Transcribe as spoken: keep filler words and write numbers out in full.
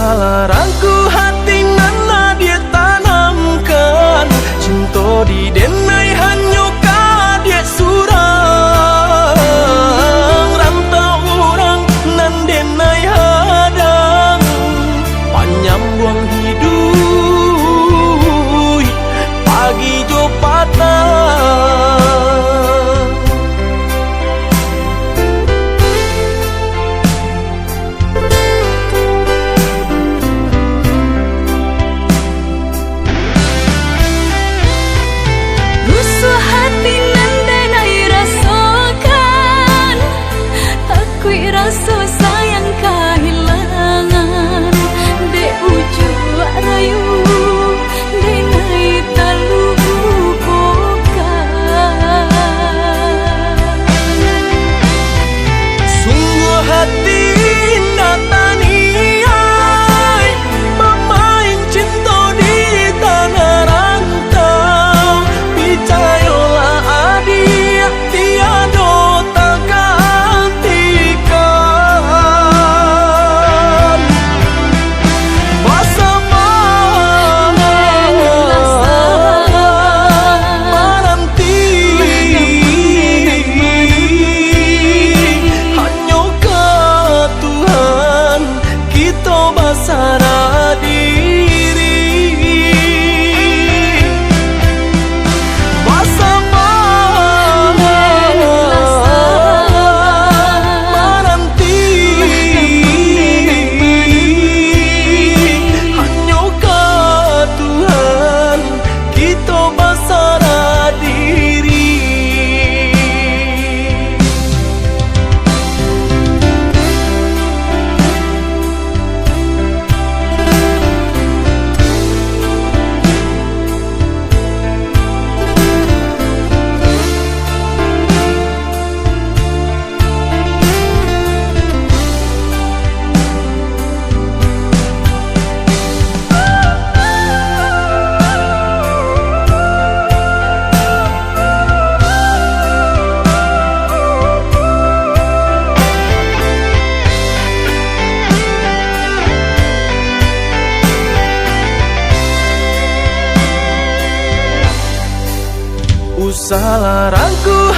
Usahlah ragu hati nan adiak tanamkan, cinto di denai hanyo ka adiak surang, rantau urang nan denai hadang, panyambuang hiduik pagi jo patang. Rusuah hati nan denai rasokan, takuik raso sayang kahilangan, dek ujuak rayu denai talupokan. Sungguah hati indak taniai mamain cinto di tanah rantau. Picayolah adiak, tiado tagantikan. Basamo mananti, hanyo ka Tuhan kito basarah diri. Basamo mananti, hanyo ka Tuhan kito basarah diri. Usahlah ragu